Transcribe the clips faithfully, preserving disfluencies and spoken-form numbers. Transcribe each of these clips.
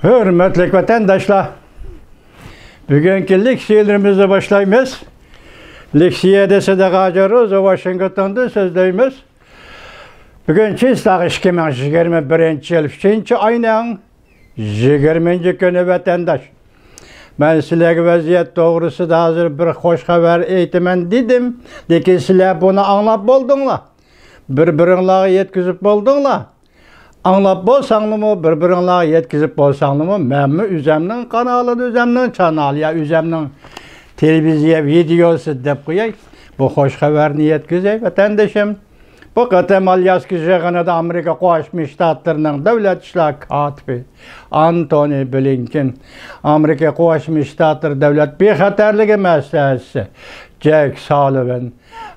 ھۆرمەتلىك ۋەتەنداشلار، بۈگۈنكى لېكسىيەلىرىمىزنى باشلايمىز. لېكسىيەدە سىدىق ھاجى روزا ۋاشىنگتوندىن سۆزلەيمىز. بۈگۈن چىسلاق ئىككى مىڭ يىگىرمە بىرىنچى يىل، ئۈچىنچى ئاينىڭ يىگىرمىنچى كۈنى، ۋەتەنداش. مەن سىلەرگە ۋەزىيەت توغرىسىدا ھازىر بىر خوش خەۋەر ئېيتىمەن دېدىم، لېكىن سىلەر بۇنى ئاڭلاپ بولدۇڭلار. بىر-بىرىڭلارغا يەتكۈزۈپ بولدۇڭلار. ئاڭلاپ بولساڭلىمۇ، بىر-بىرىڭلارغا يەتكۈزۈپ بولساڭلىمۇ، مەنمۇ ئۆزەمنىڭ قانالىدا، ئۆزەمنىڭ چانالى يا ئۆزەمنىڭ تېلېۋىزىيە ۋىدېئوسى دەپ قوياي. بۇ خوش خەۋەرنى يەتكۈزەي، ۋەتەندىشىم. بۇ قېتىم ئالياسكا يىغىنىدا ئامېرىكا قوشما شتاتلىرىنىڭ دۆلەت ئىشلار كاتىپى ئانتونى بلىنكېن، ئامېرىكا قوشما شتاتلىرى دۆلەت بىخەتەرلىكى مەسلىھەتچىسى جەك سالىۋان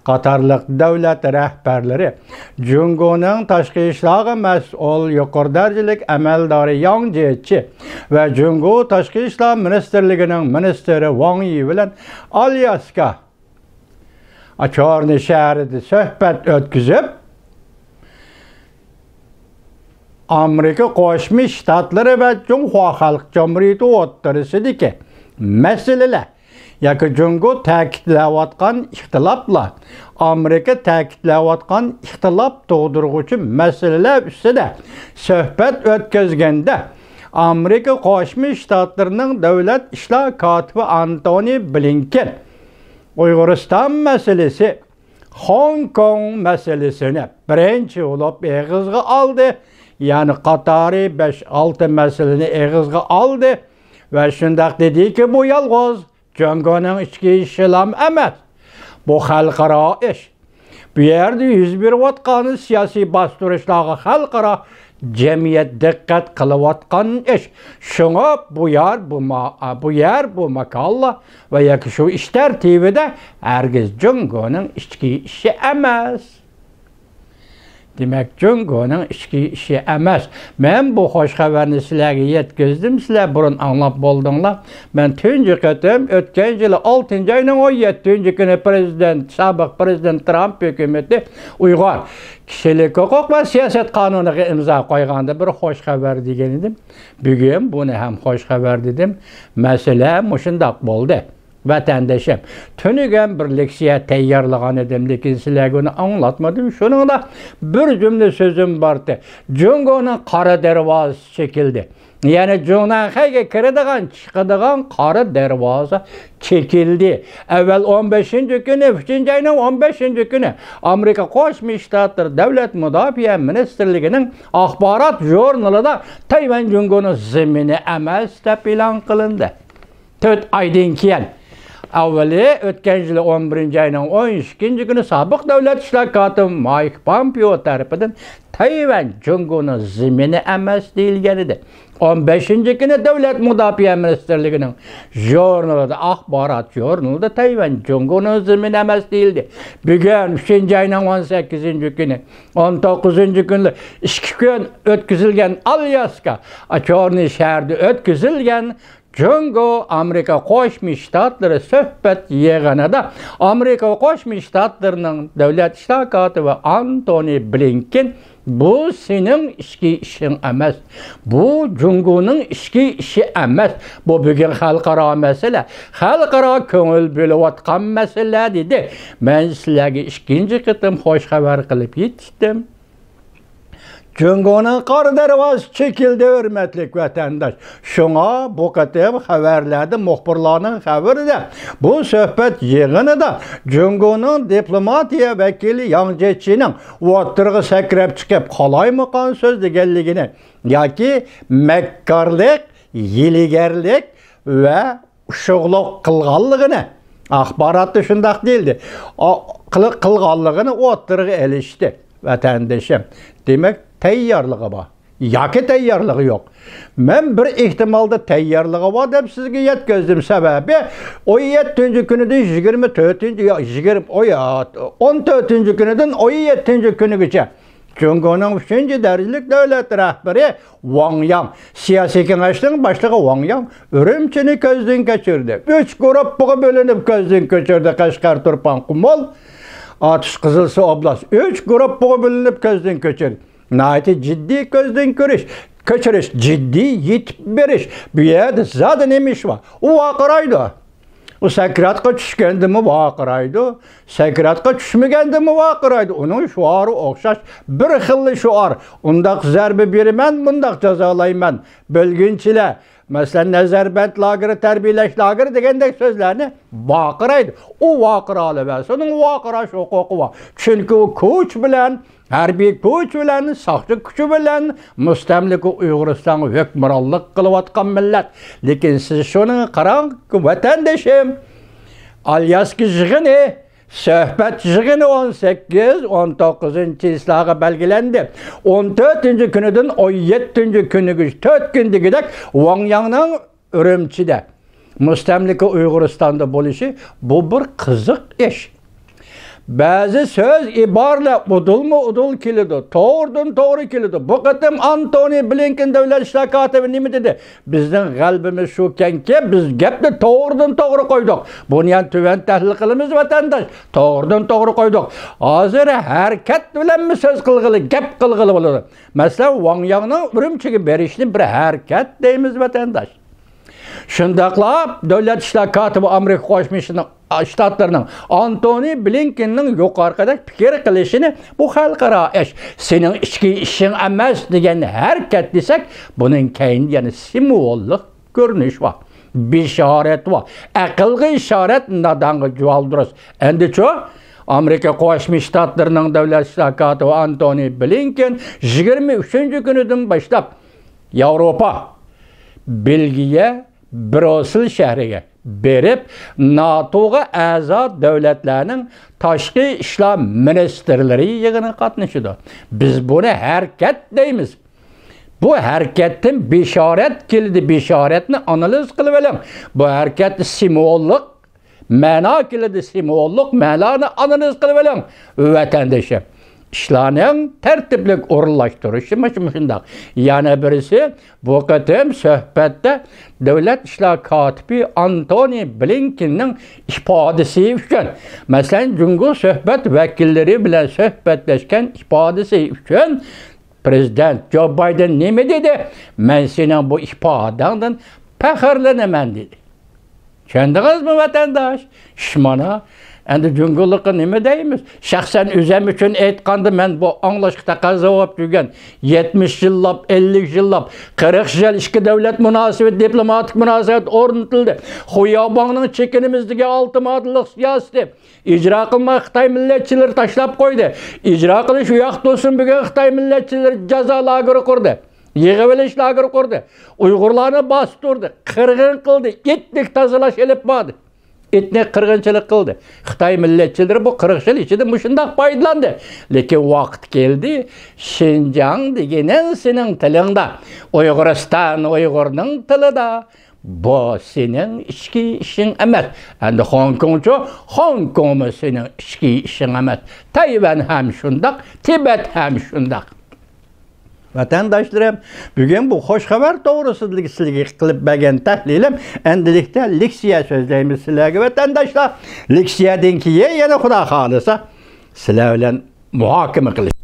قاتارلىق دۆلەت رەھبەرلىرى، جۇڭگونىڭ تاشقى ئىشلارغا مەسئۇل يۇقىرى دەرىجىلىك ئەمەلدارى ياڭ جيېچى ۋە جۇڭگو تاشقى ئىشلار مىنىستىرلىكىنىڭ مىنىستىرى ۋاڭ يى بىلەن ئالياسكا چورنى شەھىرىدە سۆھبەت ئۆتكۈزۈپ، ئامېرىكا قوشما شتاتلىرى ۋە جۇڭخۇا خەلق جۇمھۇرىيىتى ئوتتۇرىسىدىكى مەسىلىلەر ياكى جۇڭگو تەكىتلەۋاتقان ئىختىلاپلار، ئامېرىكا تەكىتلەۋاتقان ئىختىلاپ تۇغدۇرغۇچى مەسىلىلەر ئۈستىدە سۆھبەت ئۆتكۈزگەندە، ئامېرىكا قوشما شتاتلىرىنىڭ دۆلەت ئىشلار كاتىپى ئانتونى بلىنكېن ئۇيغۇرىستان مەسىلىسى، خوڭكوڭ مەسىلىسىنى بىرىنچى بولۇپ ئېغىزغا ئالدى، يەنى قاتارى بەش-ئالتە مەسىلىنى ئېغىزغا ئالدى ۋە شۇنداق دېدىكى، بۇ يالغۇز جۇڭگونىڭ ئىچكى ئىشىلام ئەمەس. بۇ خەلقئارا ئىش. بۇ يەردە يۈز بېرىۋاتقان سىياسىي باستۇرۇشلارغا خەلقئارا جەمئىيەت دىققەت قىلىۋاتقان ئىش. شۇڭا بۇ يەر، بۇ ما-، بۇ يەر، بۇ ماكانلار ۋە ياكى شۇ ئىش تەرتىپىدە ھەرگىز جۇڭگونىڭ ئىچكى ئىشى ئەمەس. دېمەك، جۇڭگونىڭ ئىچكى ئىشى ئەمەس. مەن بۇ خوش خەۋەرنى سىلەرگە يەتكۈزدۈم، سىلەر بۇرۇن ئاڭلاپ بولدۇڭلار. مەن تۇنجى قېتىم ئۆتكەن يىلى ئالتىنچى ئاينىڭ ئون يەتتىنچى كۈنى پرېزىدېنت، سابىق پرېزىدېنت ترامپ ھۆكۈمىتى ئۇيغۇر كىشىلىك ھوقۇق ۋە سىياسەت قانۇنىغا ئىمزا قويغاندا بىر خوش خەۋەر دېگەن ئىدىم. بۈگۈن بۇنى ھەم خوش خەۋەر دېدىم. مەسىلە مۇشۇنداق بولدى. ۋەتەندىشىم، تۈنۈگۈن بىر لېكسىيە تەييارلىغان ئىدىم، لېكىن سىلەرگە ئۇنى ئاڭلاتمىدىم. شۇنىڭدا بىر جۈملە سۆزۈم بارتى. جۇڭگونىڭ قارا دەرۋازىسى چېكىلدى. يەنى جۇڭنەنخەيگە كىرىدىغان، چىقىدىغان قارا دەرۋازا چېكىلدى. ئەۋۋەل ئون بەشىنچى كۈنى، ئۈچىنچى ئاينىڭ ئون بەشىنچى كۈنى ئامېرىكا قوشما شتاتلىرى دۆلەت مۇداپىئە مىنىستىرلىكىنىڭ ئاخبارات ژۇرنىلىدا تەيۋەن جۇڭگونىڭ زېمىنى ئەمەس دەپ ئېلان قىلىندى. تۆت ئايدىن كېيىن، ئەۋۋىلى ئۆتكەن يىلى ئون بىرىنچى ئاينىڭ ئون ئىككىنچى كۈنى سابىق دۆلەت ئىشلار كاتىپى مايك پامپېئو تەرىپىدىن تەيۋەن جۇڭگونىڭ زېمىنى ئەمەس دېيىلگەن ئىدى. ئون بەشىنچى كۈنى دۆلەت مۇداپىئە مىنىستىرلىكىنىڭ ژۇرنىلىدا، ئاخبارات ژۇرنىلىدا تەيۋەن جۇڭگونىڭ زېمىنى ئەمەس دېيىلدى. بۈگۈن ئۈچىنچى ئاينىڭ ئون سەككىزىنچى كۈنى، ئون توققۇزىنچى كۈنى ئىككى كۈن ئۆتكۈزۈلگەن ئالياسكا چورنى شەھىرىدە ئۆتكۈزۈلگەن جۇڭگو ئامېرىكا قوشما شتاتلىرى سۆھبەت يىغىنىدا ئامېرىكا قوشما شتاتلىرىنىڭ دۆلەت ئىشلار كاتىپى ئانتونى بلىنكېن، بۇ سېنىڭ ئىچكى ئىشىڭ ئەمەس، بۇ جۇڭگونىڭ ئىچكى ئىشى ئەمەس، بۇ بۈگۈن خەلقئارا مەسىلە، خەلقئارا كۆڭۈل بۆلۈۋاتقان مەسىلە، دېدى. مەن سىلەرگە ئىككىنچى قېتىم خوش خەۋەر قىلىپ يېتىشتىم. جۇڭگونىڭ قارا دەرۋازىسى چېكىلدى، ھۆرمەتلىك ۋەتەنداش. شۇڭا بۇ قېتىم خەۋەرلەردە، مۇخبىرلارنىڭ خەۋىرىدە، بۇ سۆھبەت يىغىنىدا جۇڭگونىڭ دىپلوماتىيە ۋەكىلى ياڭ جيېچىنىڭ ئوتتۇرىغا سەكرەپ چىقىپ قالايمىقان سۆزلىگەنلىكىنى ياكى مەككارلىق، ھىيلىگەرلىك ۋە ئۇششۇقلۇق قىلغانلىقىنى، ئاخباراتتا شۇنداق دېيىلدى، ئا-، قىل-، قىلغانلىقىنى ئوتتۇرىغا ئېلىشتى، ۋەتەندىشىم. دېمەك، تەييارلىقى بار ياكى تەييارلىقى يوق. مەن بىر ئېھتىمالدا تەييارلىقى بار دەپ سىزگە يەتكۈزدۈم، سەۋەبى ئون يەتتىنچى كۈنىدىن يىگىرمە تۆتىنچى، يا، يىگىرمە، ئوي، يا، ئون تۆتىنچى كۈنىدىن ئون يەتتىنچى كۈنىگىچە جۇڭگونىڭ ئۈچىنچى دەرىجىلىك دۆلەت رەھبىرى ۋاڭ ياڭ، سىياسىي كېڭەشنىڭ باشلىقى ۋاڭ ياڭ ئۈرۈمچىنى كۆزدىن كەچۈردى. ئۈچ گۇرۇپپىغا بۆلۈنۈپ كۆزدىن كەچۈردى. قەشقەر، تۇرپان، قۇمۇل، ئاتۇش، قىزىلسۇ ئوبلاست ئۈچ گۇرۇپپىغا بۆلۈنۈپ كۆزدىن كەچۈردى. ناھايىتى جىددىي كۆزدىن كۆرۈش. كۆچۈرۈش، جىددىي يېتىپ بېرىش. بۇ يەردە زادى نېمە ئىش بار؟ ئۇ ۋارقىرايدۇ. ئۇ سەكراتقا چۈشكەندىمۇ ۋارقىرايدۇ، سەكراتقا چۈشمىگەندىمۇ ۋارقىرايدۇ. ئۇنىڭ شوئارى ئوخشاش، بىر خىللا شوئار. ئۇنداق زەربە بېرىمەن، مۇنداق جازالايمەن. بۆلگۈنچىلەر، مەسىلەن، نەزەربەند لاگېرى، تەربىيەلەش لاگېرى دېگەندەك سۆزلەرنى ۋارقىرايدۇ. ئۇ ۋارقىرالىۋەرسۇن، ئۇنىڭ ۋارقىراش ھوقۇقى بار. چۈنكى ئۇ كۈچ بىلەن، ھەربىي كۈچ بىلەن، ساقچى كۈچى بىلەن مۇستەملىكە ئۇيغۇرىستانغا ھۆكۈمرانلىق قىلىۋاتقان مىللەت. لېكىن سىز شۇنىڭغا قاراڭ، ۋەتەندىشىم، ئالياسكا يىغىنى، سۆھبەت يىغىنى ئون سەككىز، ئون توققۇزىنچى چىسلاغا بەلگىلەندى. ئون تۆتىنچى كۈنىدىن ئون يەتتىنچى كۈنىگىچە تۆت كۈن دېگۈدەك ۋاڭ ياڭنىڭ ئۈرۈمچىدە مۇستەملىكە ئۇيغۇرىستاندا بولۇشى، بۇ بىر قىزىق ئىش. بەزى سۆز ئىبارىلەر ئۇدۇلمۇ ئۇدۇل كېلىدۇ، توغرىدىن توغرا كېلىدۇ. بۇ قېتىم ئانتونى بلىنكېن دۆلەت ئىشلار كاتىپى نېمە دېدى؟ بىزنىڭ غەلىبىمىز شۇكەنكى، بىز گەپنى توغرىدىن توغرا قويدۇق. بۇنى يەنە تۆۋەن تەھلىل قىلىمىز، ۋەتەنداش. توغرىدىن توغرا قويدۇق. ھازىر ھەرىكەت بىلەنمۇ سۆز قىلغىلى، گەپ قىلغىلى بولىدۇ. مەسىلەن، ۋاڭ ياڭنىڭ ئۈرۈمچىگە بېرىشىنى بىر ھەرىكەت دەيمىز، ۋەتەنداش. شۇنداقلا دۆلەت ئىشلار كاتىپى ئامېرىكا قوشما شتاتلىرىنىڭ ئانتونى بلىنكېننىڭ يۇقىرىقىدەك پىكىر قىلىشىنى، بۇ خەلقئارا ئىش، سېنىڭ ئىچكى ئىشىڭ ئەمەس دېگەن ھەرىكەت دېسەك، بۇنىڭ كەينىدە يەنە سىمۋوللۇق كۆرۈنۈش بار، بېشارەت بار. ئەقىلگە ئىشارەت، نادانغا جۇۋالدۇرۇس. ئەمدىچۇ، ئامېرىكا قوشما شتاتلىرىنىڭ دۆلەت ئىشلار كاتىپى ئانتونى بلىنكېن يىگىرمە ئۈچىنچى كۈنىدىن باشلاپ ياۋروپا، بېلگىيە، بروسسېل شەھىرىگە بېرىپ، ناتوغا ئەزا دۆلەتلەرنىڭ تاشقى ئىشلار مىنىستىرلىرى يىغىنىغا قاتنىشىدۇ. بىز بۇنى ھەرىكەت دەيمىز. بۇ ھەرىكەتتىن بېشارەت كېلىدۇ، بېشارەتنى ئانالىز قىلىۋېلىڭ. بۇ ھەرىكەتتە سىمۋوللۇق مەنا كېلىدۇ، سىمۋوللۇق مەنانى ئانالىز قىلىۋېلىڭ، ۋەتەندىشىم. ئىشلارنىڭ تەرتىپلىك ئورۇنلاشتۇرۇشى مۇشۇ، مۇشۇنداق. يەنە بىرسى، بۇ قېتىم سۆھبەتتە دۆلەت ئىشلار كاتىپى ئانتونى بلىنكېننىڭ ئىپادىسى ئۈچۈن، مەسىلەن، جۇڭگو سۆھبەت ۋەكىللىرى بىلەن سۆھبەتلەشكەن ئىپادىسى ئۈچۈن پرېزىدېنت جو بايدېن نېمە دېدى؟ «مەن سېنىڭ بۇ ئىپادەڭدىن پەخىرلىنىمەن» دېدى. چۈشەندىڭىزمۇ، ۋەتەنداش؟ ئىش مانا. ئەمدى جۇڭگولۇققا نېمە دەيمىز؟ شەخسەن ئۆزۈم ئۈچۈن ئېيتقاندا، مەن بۇ ئاڭلاشقا تەقەززا بولۇپ يۈرگەن، يەتمىش يىللاپ، ئەللىك يىللاپ، قىرىق يىل ئىككى دۆلەت مۇناسىۋىتى، دىپلوماتىك مۇناسىۋەت ئورنىتىلدى. خۇ ياۋباڭنىڭ چېكىنىمىز دېگەن ئالتە ماددىلىق سىياسىتى ئىجرا قىلماي خىتاي مىللەتچىلىرى تاشلاپ قويدى. ئىجرا قىلىش ئۇ ياقتا تۇرسۇن، بۈگۈن خىتاي مىللەتچىلىرى جازا لاگېرى قۇردى. يىغىۋېلىش لاگېرى قۇردى. ئۇيغۇرلارنى باستۇردى، قىرغىن قىلدى، ئېتنىك تازىلاش ئېلىپ باردى. ئېتنىك قىرغىنچىلىق قىلدى. خىتاي مىللەتچىلىرى بۇ قىرىق يىل ئىچىدە مۇشۇنداق پايدىلاندى. لېكىن ۋاقىت كەلدى، شىنجاڭ دېگىنىڭ سېنىڭ تىلىڭدا، ئۇيغۇرىستان ئۇيغۇرنىڭ تىلىدا. بۇ سېنىڭ ئىچكى ئىشىڭ ئەمەس. ئەمدى خوڭكوڭچۇ؟ خوڭكوڭمۇ سېنىڭ ئىچكى ئىشىڭ ئەمەس. تەيۋەن ھەم شۇنداق، تىبەت ھەم شۇنداق. ۋەتەنداشلىرىم، بۈگۈن بۇ خوش خەۋەر توغرىسىدا سىلەرگە قىلىپ بەرگەن تەھلىلىم. ئەمدىلىكتە لېكسىيە سۆزلەيمىز سىلەرگە، ۋەتەنداشلار. لېكسىيەدىن كېيىن يەنە خۇدا خالىسا سىلەر بىلەن مۇھاكىمە قىلىش.